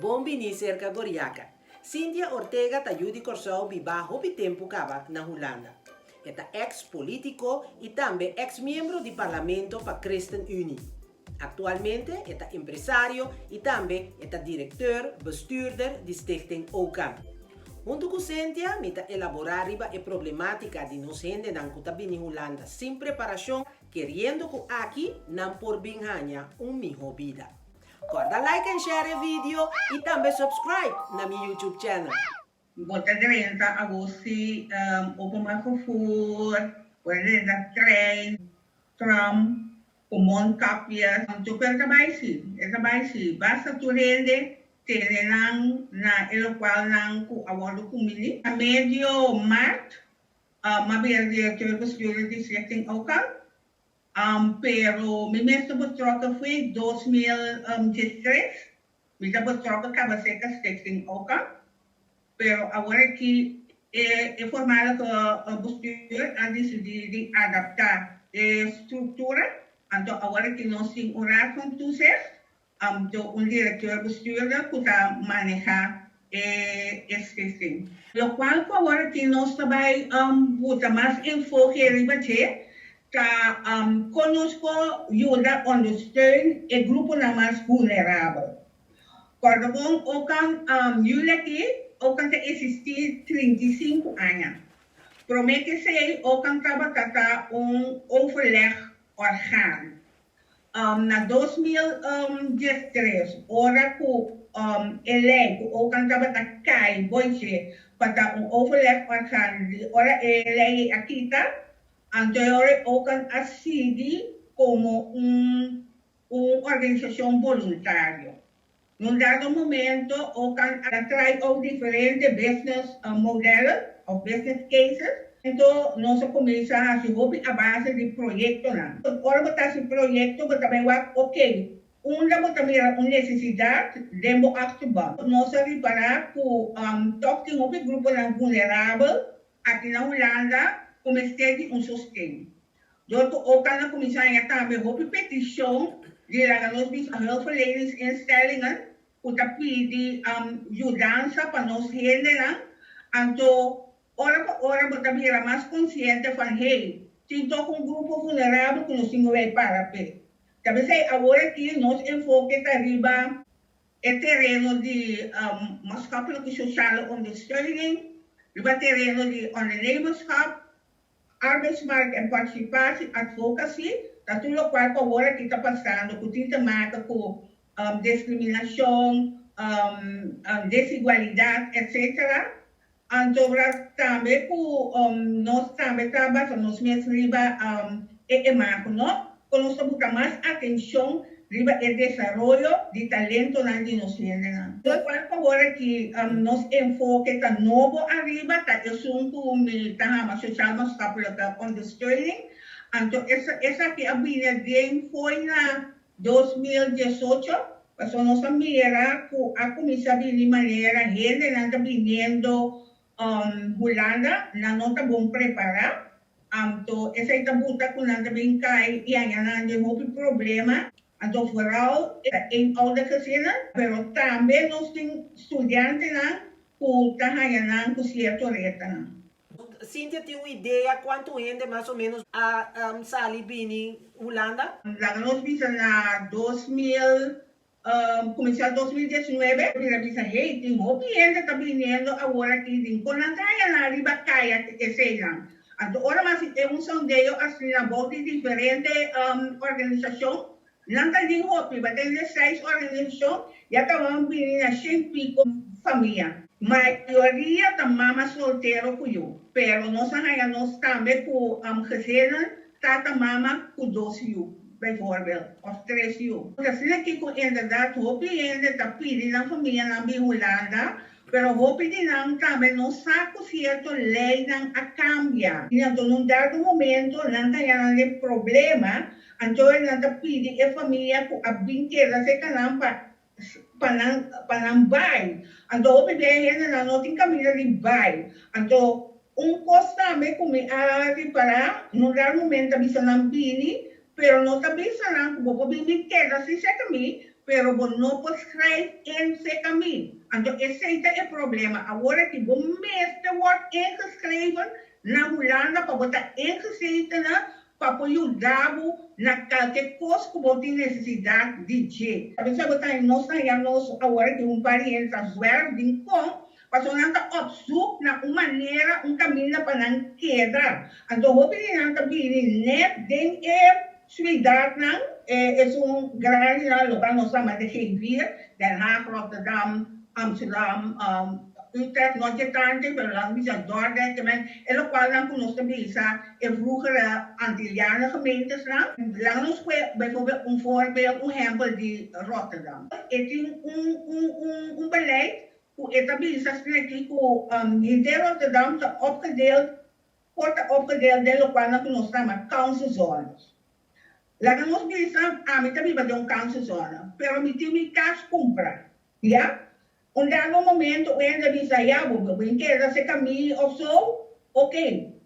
Bon bini serka Goriaka. Cynthia Ortega ta yu di Kòrsou bibá hopi tempu kaba na Hulanda. E ta eks polítiko i tambe eks miembro di parlamento pa Christen Unie. Aktualmente e ta empresario i tambe e ta direkteur bestuurder di Stichting Okan. Huntu ku Cynthia mi ta elaborá riba e problemátika di nos hendenan ku ta bini Hulanda sin preparashon keriendo ku aki nan por bin haña un mihó bida. Kòrda like en share e video i tambe subscribe na mi YouTube channel. Bo ta drenta awor si openbaar vervoer, bo ta drenta trein, tram, ku mondkapjes. Chofer ta bai si, e ta bai si. Basta tur hende tene nan na e lokualnan ku a wòrdu kumbiní. Na medio mart, m'a bira direkteur bestuurder di Stichting Okan. Pero mi mes ta betrokken fo'i 2013. Mi ta betrokken kaba serka Stichting Okan. Pero awor aki e e voormalige bestuur a disidí di adaptá e struktura. Anto awor aki nos tin un Raad van Toezicht, anto un direkteur bestuurder ku ta manehá e e stichting. Lokual ku awor aki nos ta bai buta mas enfoke riba dje ta kon nos por yuda ondersteun e gruponan mas vulnerabel. Kòrda bon, Okan yüli aki, Okan ta eksistí 35 aña. Promé ku esei, Okan tabata ta un overlegorgaan. Na 2013, ora ku e lei ku Okan tabata kai boi dje pa ta un overlegorgaan, di ora e lei ei a kita, anto e ora Okan a sigui komo un un organisashon boluntario. Na un dado momento Okan a try out diferente business modellen of business cases. Anto nos a kuminsá hasi hopi a base di proyektonan. Ora bo ta hasi proyekto bo ta bai wak ok, unda bo ta mira un nesesidat den bo achterban. Nos a ripará ku tòg tin hopi gruponan vulnerabel aki na Hulanda ku mester di un sosten. Dor ku Okan a kuminsá haña tambe hopi petishon di laga nos bisa hulpverleningsinstellingen ku ta pidi yudansa pa nos hendenan, anto ora pa ora bo ta bira mas konsiente van hey, tin tok un grupo vulnerabel ku nos tin ku bay para p'e. Ta p'esei awor aki nos enfoke ta riba e tereno di maatschappelijke sociale ondersteuning, riba tereno di ondernemerschap, Arbeidsmarkt en participatie advocacy ta tur lokual ku awor aki ta pasando ku tin te maka ku diskriminashon, desigualidat etc. Anto tambe ku nos tambe ta basa nos mes riba e imago no, ku nos ta buka mas atenshon riba e desaroyo di talentonan di nos hendenan. Lokual ku awor aki nos enfoke ta nobo ariba ta esun ku mi ta hama sociaal maatschappelijke ondersteuning. Anto esaki a bini den fo'i na 2018, pasobra nos a mira ku a kuminsá bini manera hendenan ta biniendo Hulanda, nan no ta bon prepará. Anto esei ta buta ku nan ta bin kai i haña nan den hopi problema. Anto vooral e eenoudergezinnen, pero tambe nos tin studiantenan ku ta haña nan ku sierto retanan. Cynthia tin un idea kuantu hende mas o menos a sali bini Hulanda? Laga nos bisa na 2000 Kuminsá 2019, mi ta bisa, hey, tin hopi hende ta biniendo awor aki, din kon nan ta haña nan riba kaya eseinan? Anto ora mas e un sondeo asina bou di diferente organisashon, nan ta din hopi, ba tende seis organisashon, ya tabatin bini na shen piko famia. Mayoria ta mama soltero ku yu, pero nos a haña nos tambe ku gezinnen, tata, mama ku dos yu. Bijvoorbeeld, of tres yu. Asina ki ku inderdaad hopi hende ta pidi nan famianan bin Hulanda, pero hopi di nan tambe no sa ku sierto leinan a kambia. I anto nun dado momento nan ta haña nan den problema, anto nan ta pidi e famia ku a bin keda serka nan pa pa nan pa nan bai. Anto hopi bia e hendenan no tin kaminda di bai. Anto un kos tambe ku mi a ripará, no dado momento ta bisa nan bini, pero no ta bisa nan ku bo por bin bin keda si serka mi, pero bo no por schrijf in serka mi. Anto esei ta e problema awor aki, bo mester wòrdu ingeschreven na Hulanda pa bo ta ingezetene pa por yuda bo na kalke kos ku bo tin nesesidat di dje. Pasobra bo ta nos ta haña nos awor aki un par di hende ta zwerf den kon, pasobra nan ta op zoek na un manera, un kaminda pa nan keda. Anto hopi di nan ta bini nèt den e suidatnan, esun grandinan, lokual nos ta yama de G4, Den Haag, Rotterdam, Amsterdam, Utrecht, no dje tantu, pero laga bisa Dordrecht, te men e lokualnan ku nos ta bisa e vroegere Antillianen gemeentesnan. Laga nos kue bijvoorbeeld un voorbeeld, un ehempel di Rotterdam. E tin un un un un beleid ku e ta bisa asina ku henter Rotterdam ta opgedeeld, por ta opgedeeld den lokualnan ku nos ta yama kansenzones. Laga nos bisa, ami ta biba den un kansenzone, pero mi tin mi kas kumpra. Ya. Un dado momento un hende a bisa, ya, bo bo bin keda serka mi of so? Ok.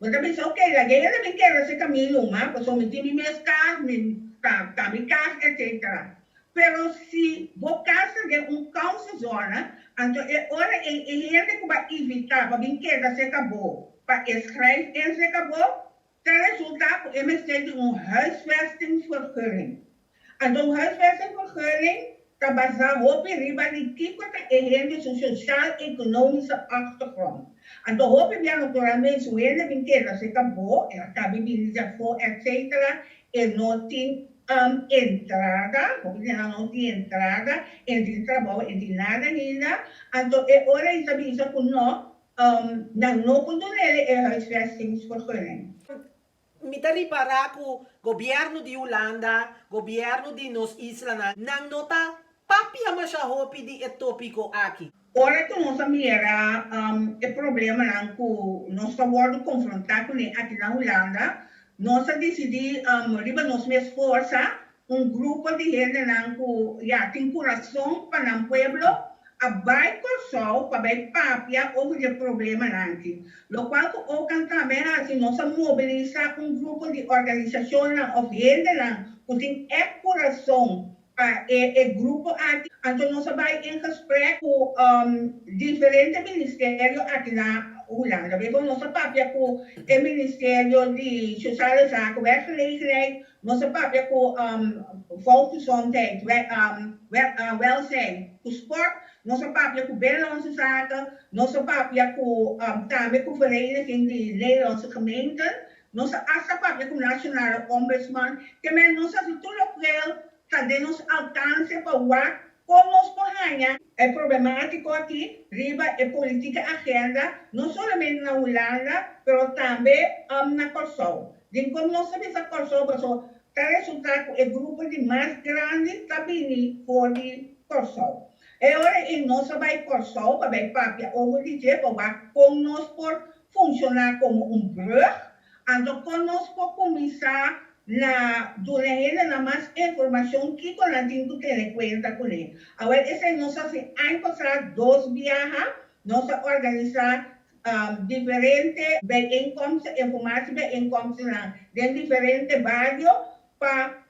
Bo ta bisa, ok, laga e hende bin keda serka mi luma, pasobra mi tin mi mes kas, mi ta ta mi kas, etcetera. Pero si bo kas ta den un kansenzone, anto e ora ei e hende ku bo a invitá pa bin keda serka bo, pa e schrijf in serka bo, Ta resultá ku e mester di un huisvestingsvergunning. Anto un huisvestingvergunning ta basá hopi riba di kiko ta e hende su sociaal-economische achtergrond. Anto hopi bia naturalmente si un hende bin keda serka bo, el a kabi bini di afó etc. E no tin entrada, hopi di nan no tin entrada, e no tin trabou, e no tin nada ainda. Anto e ora ei ta bisa ku no, Nan no por dun'e e huisvestingsvergunning. Mi ta ripará ku gobièrnu di Hulanda, gobièrnu di nos islanan, nan no ta papia masha hopi di e tópiko aki. Ora ku nos a mira e problemanan ku nos ta wòrdu konfrontá kuné aki na Hulanda, nos a disidí riba nos mes forsa Un grupo di hendenan ku ya tin kurason pa nan pueblo a bai Kòrsou pa bai papia over di e problemanan aki. Lokual ku Ocan tambe hasi, nos a mobilisá un grupo di organisashonnan òf hendenan ku tin ègt kurason pa e e grupo aki. Anto nos a bai en gesprek ku diferente ministerio aki na Hulanda. Befo nos a papia ku e ministerio di Sociale Zaken, Werkgelegenheid, Nos a papia ku Volksgezondheid, Welzijn, ku Sport, nos a papia ku Binnenlandse Zaken, nos a papia ku tambe ku Vereniging di Nederlandse Gemeenten, nos a hasta papia ku Nationale Ombudsman. Te men nos a hasi tur lokual ta den nos alkanse pa wak kon nos por haña e problemátiko aki riba e politike agenda no solamente na Hulanda pero tambe na Kòrsou. Den kon nos ta bisa Kòrsou paso ta resultá ku e grupo di mas grandi ta bini for di Kòrsou. E ora ei nos a bai Kòrsou pa bai papia over di dje pa wak kon nos por funshoná komo un brùg, anto kon nos por kuminsá na duna hendenan mas informashon kiko nan tin ku tene kuenta kuné. Awèl esei nos a hasi aña pasá dos biaha, nos a organisá Diferente bijeenkomsten, informatiebijeenkomstennan den diferente bario pa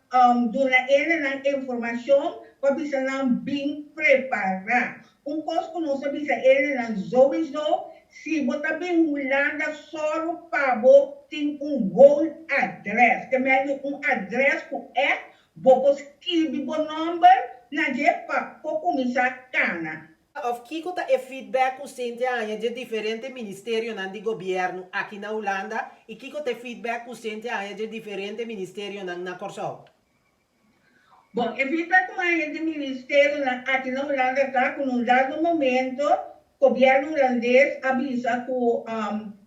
duna hendenan informashon pa bisa nan bin prepará. Un kos ku nos a bisa hendenan souiso, si bo ta bin Hulanda sòru pa bo tin un woonadres, te mèldu un adres ku ègt bo por skibi bo nòmber na dje pa por kuminsá kana. Of kiko ta e feedback ku Cynthia a haña dje diferente ministerionan di gobièrnu aki na Hulanda i kiko ta e feedback ku Cynthia a haña dje diferente ministerionan na Kòrsou? Bon, e feedback ku mi a haña di ministerionan aki na Hulanda ta ku na un dado momento gobièrnu hulandes a bisa ku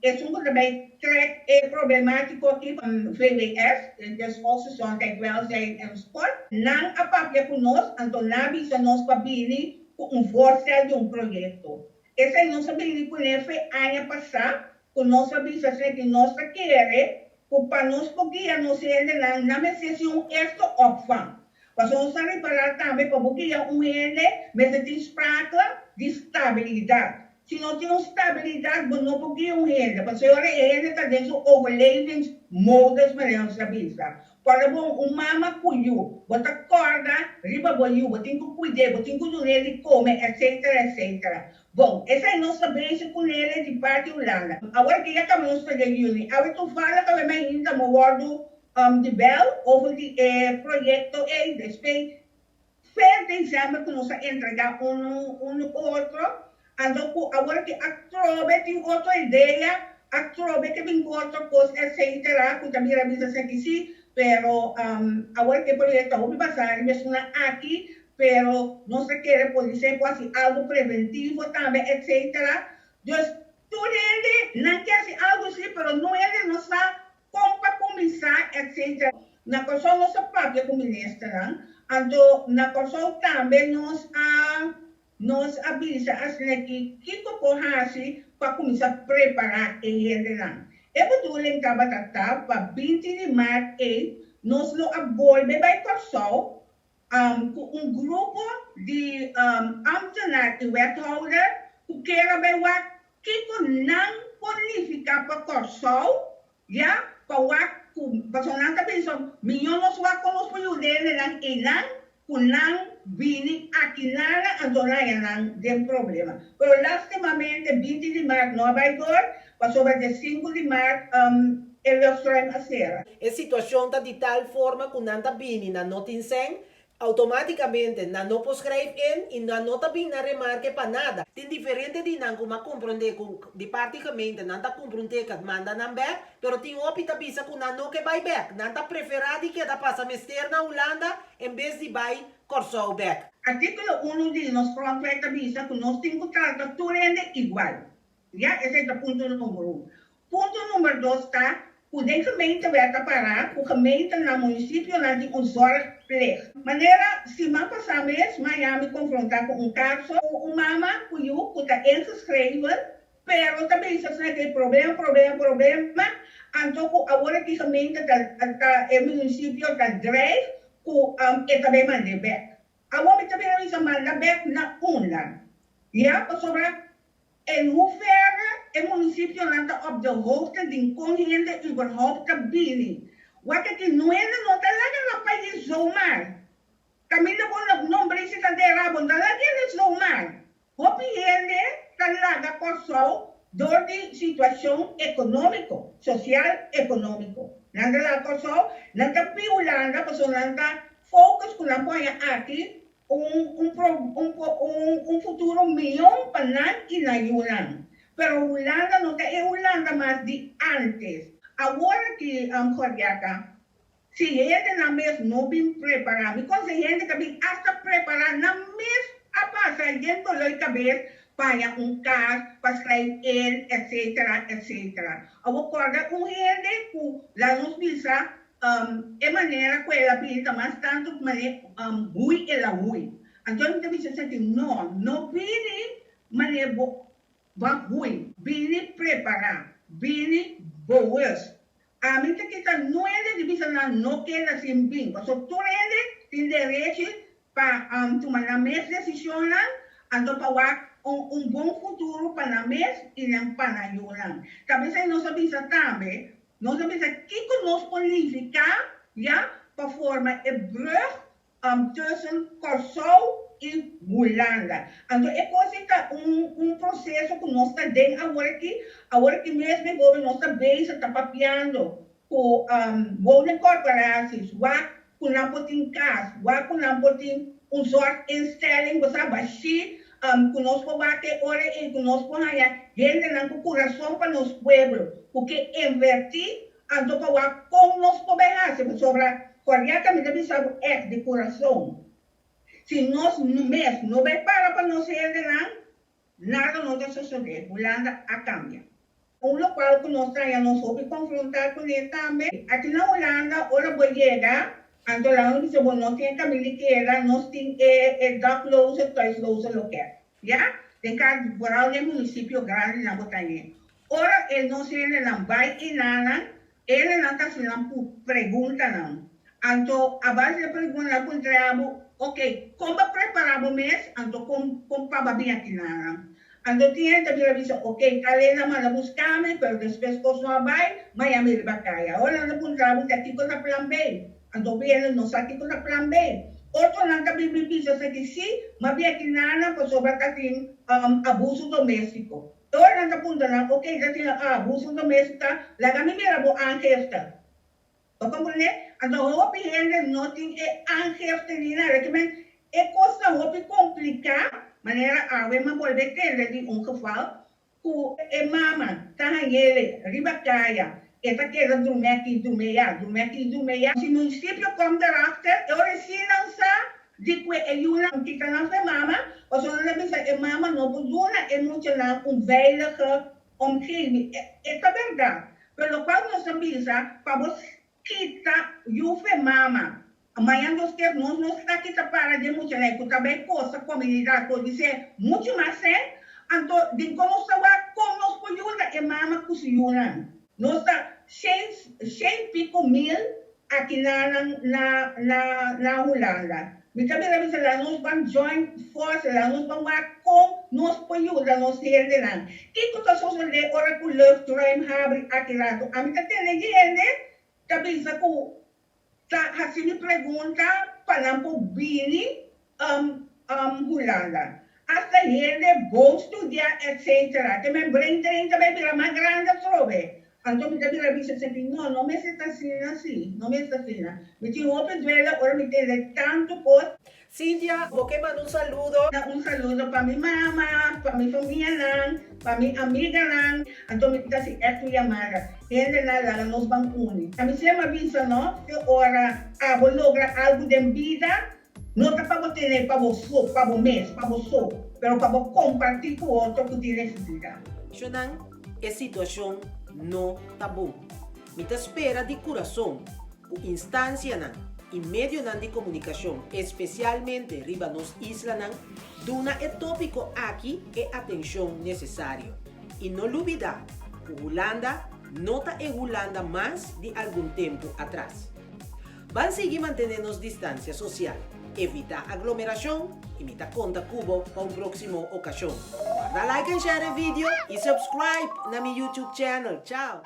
esun ku ta bai trek e problemátiko aki, VWS, dus Volksgezondheid, Welzijn en Sport, nan a papia ku nos, anto nan a bisa nos pa bini ku un voorstel di un proyekto. Esei nos a bini kuné fe aña pasá ku nos a bisa esei nos ta kere ku pa nos por guia nos hendenan nan mester si un eerste opvang. Pasobra nos ta ripará tambe pa bo guia un hende mester tin sprake di stabilidat. Si no tin un stabilidat bo no por guia un hende pasobra e hende ta den su overlevingsmodus manera nos ta bisa. Kòrda bon, un mama ku yu, bo ta kòrda riba bo yu, bo tin ku kuid'é, bo tin ku dun'é di kome, etsetera, etsetera. Bon, esei nos ta bezig ku nele di parti Hulanda. Awor ke ya kaba nos ta den yüni. Awe toevallig awe mainta mo wòrdu di bèl over di e proyekto ei, despues Fer december cu nos a entrega uno un otro, anto cu awor ki atrobe tin otro idea, atrobe ke bin cu otro cos etcetera cu ta bira bisa esaki si, pero awor ki e proyecto a hopi basa riba esunnan aki, pero nos ta kere polisé por haci algo preventivo tambe etcetera. Dus tur hende nan ke haci algo si, pero no hende no sa Kon pa kuminsá etc. Na Kòrsou nos a papia ku ministernan, anto na Kòrsou tambe nos a nos a bisa asina ki kiko por hasi pa kuminsá prepará e hendenan. E bedoeling tabata ta pa 20 di mart ei nos lo a bolbe bai Kòrsou ku un grupo di ambtenaar i wethouder ku kier a bai wak Kiko nan por nifiká pa Kòrsou? Ya, pa wak ku, pasobra nan ta pensa, mihó nos wak kon nos por yuda hendenan einan ku nan bini akinana anto raya nan den problema. Pero lastimamente 20 di mart no a bai dor, pasobra dje 5 di mart e luchtruim a sera. E situashon ta di tal forma ku nan ta bini nan no tin sèn, Automáticamente nan no por schrijf in y nan no ta bin na remarke pa nada. Tin diferente di nan cu m'a comprende cu di parti gemeente nan ta cumpra un ticket manda nan bek, pero tin hopi ta bisa cu nan no ke bay bek. Nan ta prefera di keda pasa mester na Hulanda en bes di bay Corsou bek. Artículo uno di nos Grondwet ta bisa cu nos tin cu trata tur hende igual. Ya, esei ta punto number un. Punto number dos ta cu den gemeentewet ta para cu gemeentenan, municipionan tin un zorgplicht. Manera siman pasa mes Miami confronta cu un caso cu un mama cu yu cu ta ingeschreven pero ta bisa asina cu e problema, problema, problema, anto cu awor aki gemeente ta, ta e municipio ta dreig cu e ta bay mand'e bek. Awor mi ta bira bisa manda bek na unda? Ya, pasobra En hoeverre e municipionan ta op de hoogte di con hende überhaupt ta bini. Wak aki no hende no ta laga na pais zomaar. Caminda bo nombre si ta dera bo no ta laga hende zomaar. Hopi hende ta laga Corsou door di situacion economico, social economico. Nan ta laga Corsou, nan ta bi Hulanda pasobra nan ta focus cu nan por haña aki Un un un un un futuro mion pa nan i nan yunan. Pero Hulanda no ta e Hulanda mas di antes. Awor aki, Gordiaca, si hendenan mes no bin prepara, mi konse hende ta bin asta prepara, nan mes a pasa yen doloi kabes pa haña un kas, pa schrijf in, etcetera, etcetera. Awor kòrda un hende ku laat nos bisa E manera ku el a bini ta mas tantu ku manera hui el a hui. Anto mi ta bisa esaki, No, no bini manera bo a hui, bini prepará, bini bewust. Ami ta kita nuebe di bisa nan no keda sin bin, pasobra tur hende tin derechi pa tuma nan mes desishonnan, anto pa wak un bon futuro pa nan mes i nan pa nan yunan. Ta p'esei nos a bisa tambe Nos a bisa kiko nos por nifiká ya pa forma e brug tussen Kòrsou i Hulanda. Anto e kos ei ta un un proseso ku nos ta den awor aki. Awor aki mes bijvoorbeeld nos ta bezig ta papiando ku woningcorporaties wak ku nan por tin kas, wak ku nan por tin un zorginstelling, bo sa, bashí ku nos por wak e ora ei ku nos por haña hendenan ku kurason pa nos pueblo, ku ke invertí, anto pa wak kon nos por bai hasi, pasobra Koriata mi ta bisa bo ègt di kurason, si nos mes no bai para pa nos hendenan, Nada no ta sosodé, Hulanda a kambia. Un lokual ku nos ta haña nos hopi konfrontá kuné tambe. Aki na Hulanda ora bo yega, anto laga nos bisa bo no tin e kaminda di keda, nos tin e e dakloze, thuisloze loket. Ya? Den kas, vooral den munisipio grandinan bo ta hañ'é. Ora e nos hendenan bai enanan, Hendenan ta hasi nan preguntanan. Anto a base di e pregunta nan a puntra bo, ok, kon bo a prepara bo mes? Anto kon kon pa bo a bin aki nan? Anto tin hende ta bira bisa, ok, tal hende a manda buska mi, pero despues kos no a bai, maya mi riba kaya. Ora nan ta puntra bo, ta kiko ta plan B? Anto hende no sa kiko ta plan B. Otronan ta bin bin bisa esaki si, ma bia ki nan pasobra ta tin abuso doméstiko. E ora nan ta puntra nan, ok, ta tin abuso doméstiko, laga mi mira bo aangifte. Bo komprendé? Anto hopi hende no tin e aangifte ni nada. Ke men e kos ta hopi kompliká, manera awe mi a bolbe tende di un geval ku e mama ta hañ'ele riba kaya, e ta keda drumi aki, drumi ayá, drumi aki, drumi ayá. Si munisipio kom derachter, e ora si nan sa di ku e yunan kita nan for e mama, pasobra nan ta bisa e mama no por duna e muchanan un veilige omgeving. E ta bèrdat, pero lokual nos ta bisa pa bo kita yu for e mama, mañan nos kier nos no sta kita para den muchanan ku ta bai kosta komunidat por bis'é muchu mas sèn, anto den kon nos ta wak kon nos por yuda e mama ku su yunan. Nos ta shen shen piko mil aki na na na na Hulanda. Mi ta bira bisa la nos ban join forsa, la nos ban wak kon nos por yuda nos hendenan. Kiko ta sosodé ora ku luchtruim habri aki rato? Ami ta tende hende ta bisa ku Ta hasi mi pregunta pa nan por bini Hulanda. Hasta hende bon studia etc. Te men brain drain ta bay bira mas grandi atrobe. Anto mi ta bira bisa esaki, no, no mester ta asina si, no mester asina. Mi tin hopi duele ora mi tende tantu kos. Cynthia, bo ke manda un saludo? Un saludo pa mi mama, pa mi famianan, pa mi amiganan. Anto mi ta hasi ègt un yamada. Hendenan laga nos ban uni. Ami siempre a bisa no, te ora abo logra algu den bida, no ta pa bo tene pa bo so, pa bo mes, pa bo so, pero pa bo kompartí ku otro ku tin nesesidat. Shonnan, e situashon no ta bon. Mi ta spera di kurason ku instansianan i medionan di komunikashon, espesialmente riba nos islanan, duna e tópiko aki e atenshon nesesario. I no lubidá ku Hulanda no ta e Hulanda mas di algun tempu atras. Ban sigui mantené nos distansia sosial, evitá aglomerashon i mi ta konta ku bo pa un próksimo okashon. Guarda like en share e video i subscribe na mi YouTube channel. Chao!